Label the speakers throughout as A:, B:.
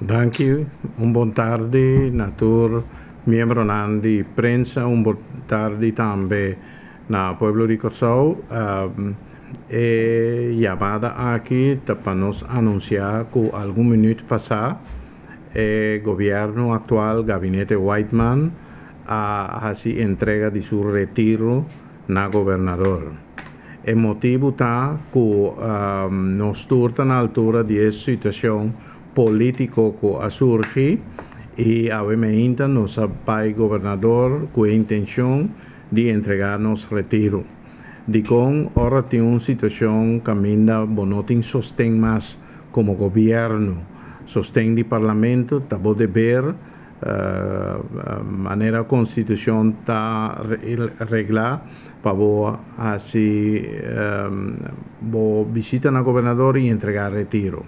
A: Danki, un bon tardi na tur miembronan di prensa, un bon tardi tambe na pueblo di Kòrsou. E yamada aki ta pa nos anunsiá ku algun minüt pasá e gobièrnu aktual, Gabinete Whiteman, a hasi entrega di su retiro na gobernador. E motibu ta ku nos tur ta na altura di e situashon polítiko ku a surgi i awe meinta nos a bai gobernador ku e intenshon di entregá nos retiro. Dikon ora tin un situashon kaminda bo no tin sosten mas komo gobièrnu, sosten di parlamento ta bo deber manera konstitushon ta reglá pa bo hasi bo bishita na gobernador i entregá retiro.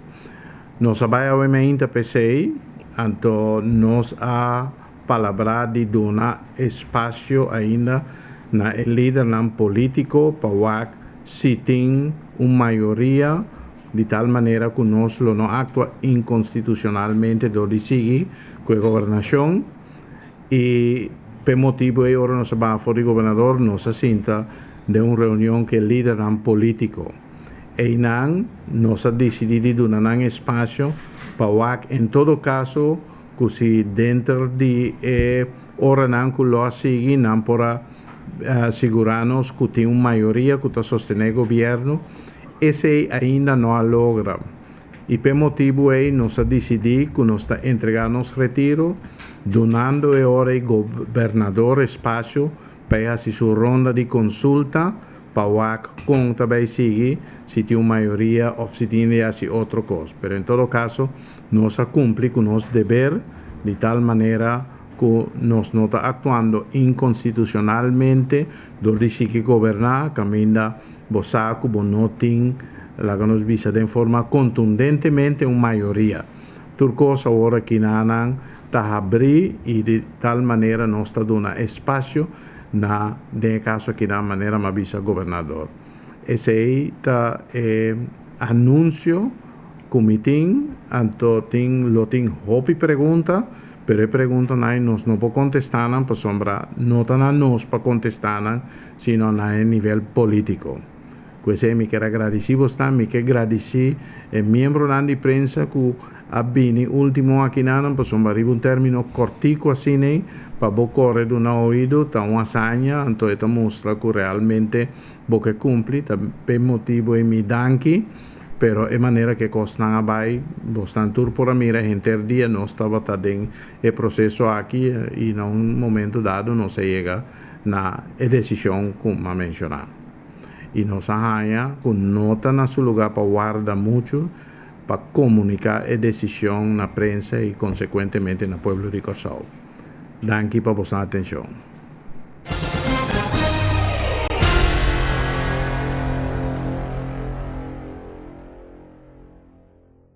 A: Nos a bai awe meinta p'esei, anto nos a palabrá di duna espasio ainda na e lidernan polítiko pa wak si tin un mayoria di tal manera ku nos lo no aktua inkonstitushonalmente dor di sigui ku e gobernashon i p'e motibu ei ora nos a baha for di gobernador nos a sinta den un reunion ku e lidernan polítiko. Einan nos a disidí di duna nan espasio pa wak en todo kaso ku si denter di e oranan ku lo a sigui nan por a sigurá nos ku tin un mayoria ku ta sostené gobièrnu, esei ainda no a logra. I p'e motibu ei nos a disidí ku nos ta entregá nos retiro, dunando e ora ei gobernador espasio pa e hasi su ronda di konsulta pa wak kon ta bai sigui, si tin un mayoria òf si tin di hasi otro kos. Pero en todo kaso nos a kumpli ku nos deber di tal manera ku nos no ta aktuando inkonstitushonalmente dor di sigui goberná kaminda bo sa ku bo no tin, laga nos bisa den forma kontundentemente, un mayoria. Tur kos awor aki nan ta habrí i di tal manera nos ta duna espasio na, den e kaso aki nan manera m'a bisa, gobernador. Esei ta e anunsio ku mi tin, anto tin lo tin hopi pregunta, pero e preguntanan nos no por kontestá nan pasobra no ta na nos pa kontestá nan, sino na e nivel polítiko. Ku esei mi kier a gradisí bosnan, mi ke gradisí e miembronan di prensa ku a bini último akinan pasobra riba un término kòrtiku asina pa bo kore duna oido ta un hazaña, anto e ta mustra ku realmente bo ke kumpli, ta p'e motibu ei mi danki, pero e manera ku e kosnan a bai, bosnan tur por a mira henter dia nos tabata den e proseso aki i na un momento dado nos a yega na e desishon ku m'a menshoná. I nos a haña ku no ta na su lugá pa warda muchu pa komuniká e desishon na prensa i konsekuentemente na pueblo di Kòrsou. Danki pa boso atenshon.